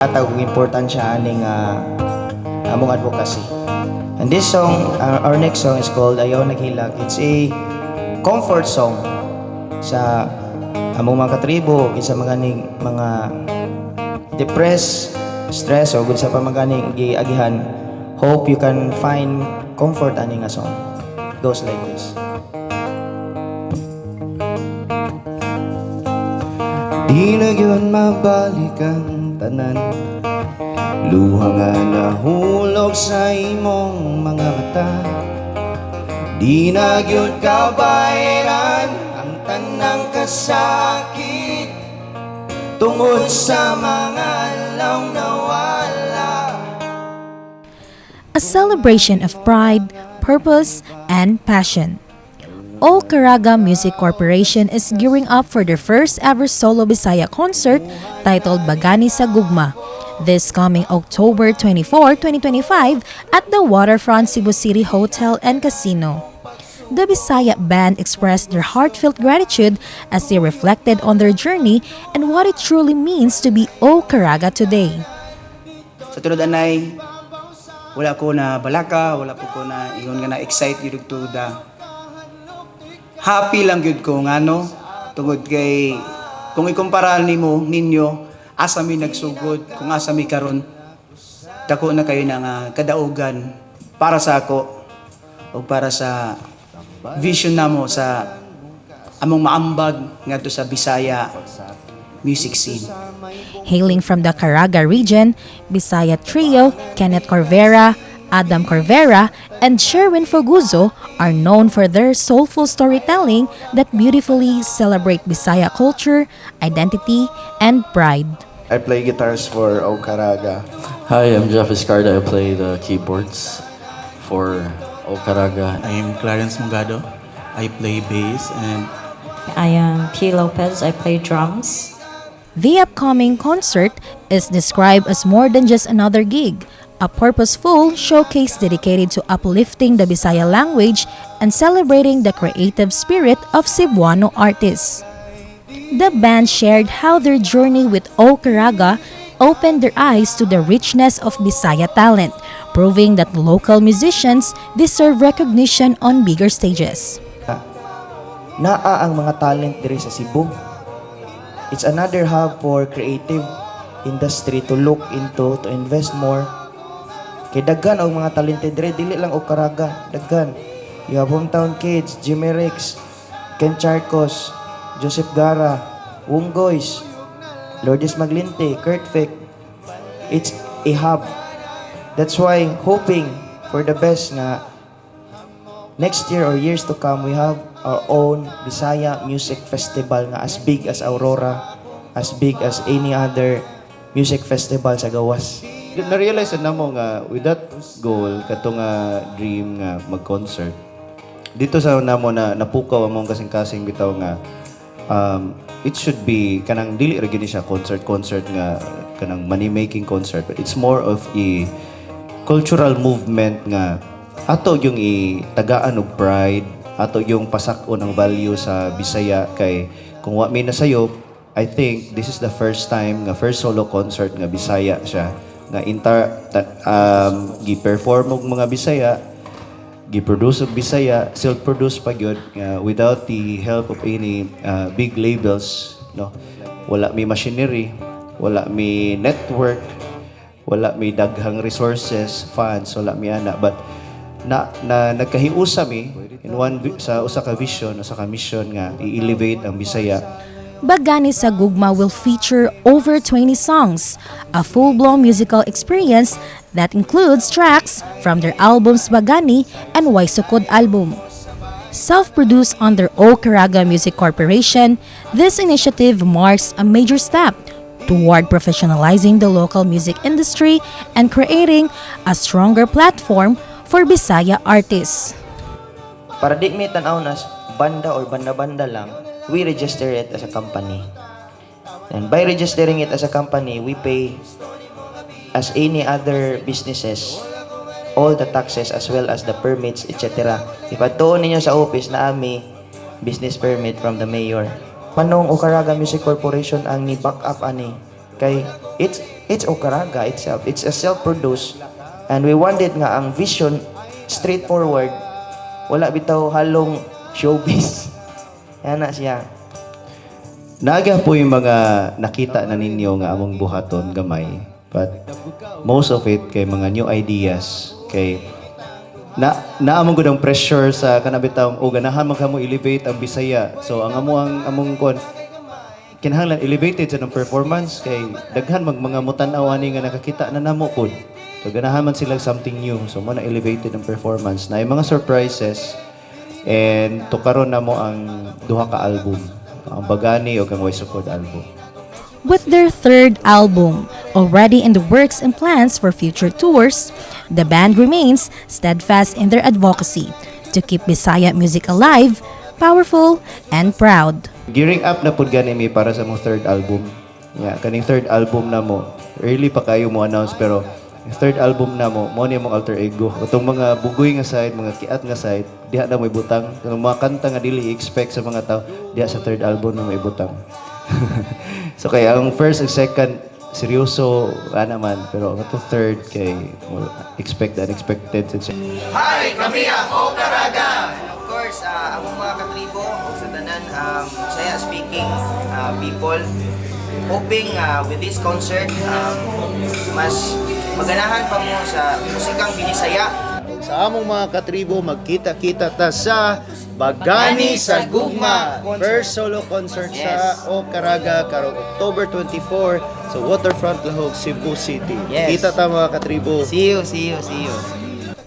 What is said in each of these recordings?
Hatag og importansya aning among advocacy. And this song, our next song is called Ayaw Naghilak. It's a comfort song sa among mga katribo, sa mga ning mga depressed, stress o sa pa mga ning giagihan. Hope you can find comfort ani nga song. Goes like this. Di na gyud mabalik ang tanan. Luha nga nahulog sa imong mga mata. Di na gyud kabayran ang tanang kasakit tungod sa mga alawng nawala. A celebration of pride, purpose, and passion. O Caraga Music Corporation is gearing up for their first ever solo Bisaya concert titled Bagani sa Gugma this coming October 24, 2025 at the Waterfront Cebu City Hotel and Casino. The Bisaya band expressed their heartfelt gratitude as they reflected on their journey and what it truly means to be O Caraga today. Sa tunod anay, wala ko na balaka, wala po ko na ingon nga na excite gyud to the happy lang gyud ko ngano tungod kay kung ikumpara nimo ninyo asa mi nagsugod kung asa mi karon, dako na kayo na nga kadaugan para sa ako o para sa vision namo sa among maambag ngadto sa Bisaya music scene. Hailing from the Caraga region, Bisaya trio Kenneth Corvera, Adam Corvera, and Sherwin Foguzo are known for their soulful storytelling that beautifully celebrate Bisaya culture, identity, and pride. I play guitars for O Caraga. Hi, I'm Jeff Escarda. I play the keyboards for O Caraga. I am Clarence Mungado. I play bass and I am P. Lopez. I play drums. The upcoming concert is described as more than just another gig, a purposeful showcase dedicated to uplifting the Bisaya language and celebrating the creative spirit of Cebuano artists. The band shared how their journey with O Caraga opened their eyes to the richness of Bisaya talent, proving that local musicians deserve recognition on bigger stages. Naa ang mga talent diri sa Cebu. It's another hub for creative industry to look into, to invest more. Kay daghan og mga talented diri, dili lang og Caraga, daghan. You have Hometown Kids, Jimmy Rex, Ken Charcos, Joseph Gara, Wunggoys, Lourdes Maglinte, Kurt Fick. It's a hub. That's why hoping for the best nga next year or years to come, we have our own Bisaya Music Festival nga as big as Aurora, as big as any other music festival sa gawas. Na-realize na mo nga with that goal, kato nga dream nga mag-concert dito sa namo na napukaw among kasing-kasing bitaw nga it should be kanang dili ra gyud ni siya concert concert nga kanang money making concert, but it's more of a cultural movement nga ato yung itagaan og pride, ato yung pasak-on ang value sa Bisaya. Kay kung wa mi nasayop, I think this is the first time nga first solo concert nga Bisaya siya nga gi-perform og mga Bisaya, gi-produce og Bisaya, self-produce pa gyud nga without the help of any big labels, no? Wala mi machinery, wala mi network, wala mi daghang resources, funds, wala mi ana, but na nagkahiusa mi in one sa usa ka vision, usa ka mission nga i-elevate ang Bisaya. Bagani sa Gugma will feature over 20 songs, a full-blown musical experience that includes tracks from their albums Bagani and Waisukod album. Self-produced under O Caraga Music Corporation, this initiative marks a major step toward professionalizing the local music industry and creating a stronger platform for Bisaya artists. Para di mi tan-aw as banda or banda-banda lang, we register it as a company. And by registering it as a company, we pay as any other businesses all the taxes as well as the permits, etc. If adtuon ninyo sa office na ami business permit from the mayor. Manong O Caraga Music Corporation ang ni back up ani kay it's It's Okaraga itself. It's a self-produced and we wanted nga ang vision straightforward. Wala bitaw halong showbiz. Yan na siya. Naa poy mga nakita na ninyo nga among buhaton gamay. But most of it kay mga new ideas, kay na naa man gud ang pressure sa kana bitawng o ganahan man kamo elevate ang Bisaya. So ang amo ang among kon kinahanglan elevated sa ng performance kay daghan mag mga mutan-aw ani nga nakakita na namo pud. So ganahan man sila something new. So mo na elevated ang performance na mga surprises and tukaron namo ang duha ka album, ang Bagani o ang Way Support album. With their third album already in the works and plans for future tours, the band remains steadfast in their advocacy to keep Bisaya music alive, powerful, and proud. Gearing up na pud gani mi para sa among third album. Yeah, kaning third album na mo. Early pa kayo mo announce, pero yung third album na mo, mo ni among alter ego. Atong mga bugoy nga side, mga kiat nga side, diha na mo ibutang. Kung mga kanta nga dili expect sa mga tao, diha sa third album na mo ibutang. So kaya ang first and second seryoso ana man, pero ang ato third kay, well, expect the unexpected. Hi! Kami ang Okaraga! And of course, among mga katribo o sa tanan Bisaya speaking people, hoping with this concert, mas maganahan pa mo sa musikang Binisaya. Sa among mga katribo, magkita-kita ta sa Bagani sa Gugma. First solo concert sa Okaraga karong October 24 sa Waterfront Lahug, Cebu City. Yes. Kita ta, mga katribo. See you, see you, see you.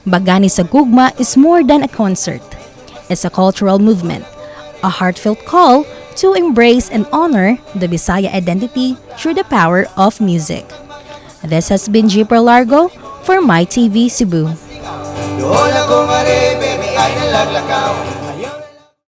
Bagani sa Gugma is more than a concert. It's a cultural movement, a heartfelt call to embrace and honor the Bisaya identity through the power of music. This has been Jeeper Largo for My TV Cebu. Doon ako mare, baby, ay nalaglakaw.